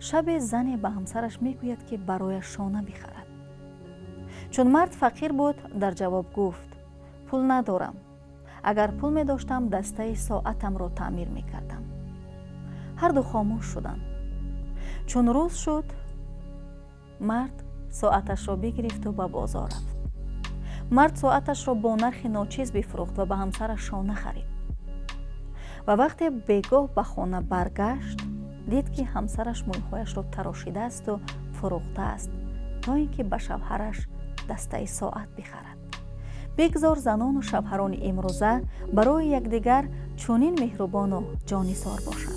Шабе зане ба ҳамсараш мегӯяд, ки барояш шона бихарад. Чун мард фақир буд, дар ҷавоб гуфт: «Пул надорам. Агар пул медоштам, дастаи соатамро таъмир мекардам». Ҳарду хомӯш шуданд. Чун рӯз шуд, мард соаташро бигирифту ба бозор рафт. Мард соаташро бо нархи ночиз бифурӯхт ва ба ҳамсараш шона харид. Ва вақте бегоҳ ба хона баргашт, дид, ки ҳамсараш мӯйҳояшро тарошидаасту фурӯхтааст, то ин ки ба шавҳараш дастаи соат бихарад. Бигзор занону шавҳарони имрӯза барои якдигар чунин меҳрубону ҷонисор бошанд.